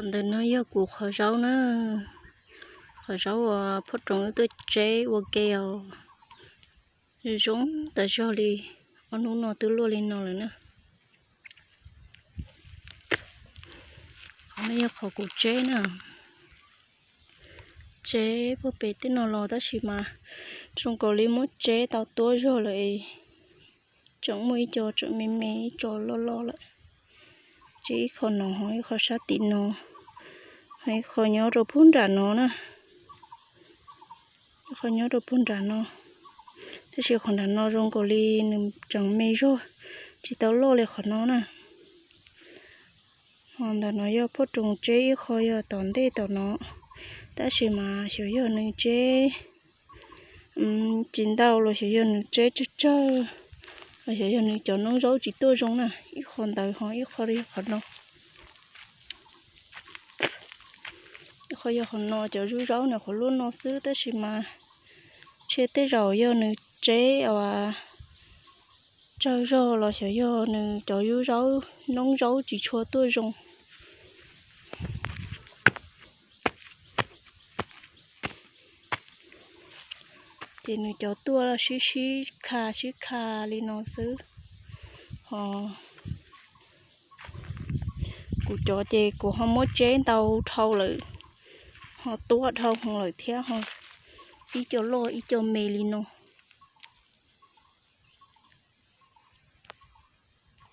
Ntawm no yog kuv qhov zaub na, qhov zaub uas phauj Roos wb tuaj tseb ua ke os. Zoo tas zog li, ob hnub no twb luaj li no lawm na. Qhov no yog qhov kuv tseb na, tseb puag pem tej no los tab sis mas zoo nkaus li muab tseb tau tuab zog lawm es tseem muaj ib co tseem me me, ib co loj loj lawm. Tseb ib qho no ho ib qho sab tim no, ho ib qho nyob rau puag nram no na. Ib qho nyob rau puag nram no, tab sis qhov nram no zoo nkaus li nws tseem me zog, tsis tau loj li qhov no na. Ho ntawm no yog phauj Roos tseb ib qho yog tom ntej tom no, tab sis mas xyov yog nws tseb tsis ntau los xyov yog nws tseb tsawg tsawg, los xyov yog nws cov noob zaub tsis tuaj zoo na. Ib qho ntawd ho ib qho yog qhov no. Ib qho yog qhov no, cov zub zaub nws qhuav luaj no xwb tab sis mas ntshe tej zaum yog nws tseb uas tsawg zog los xyov yog nws cov zub zaub, noob zaub tsis tshua tuaj zoo. Ces nws cov tuaj sib sib kha sib kha li no xwb. Ho kuv cov ces kuv ho muab tseb ntau dhau lawm, ho tuab dhau hwv lawm thiab, ho ib co loj ib co me li no.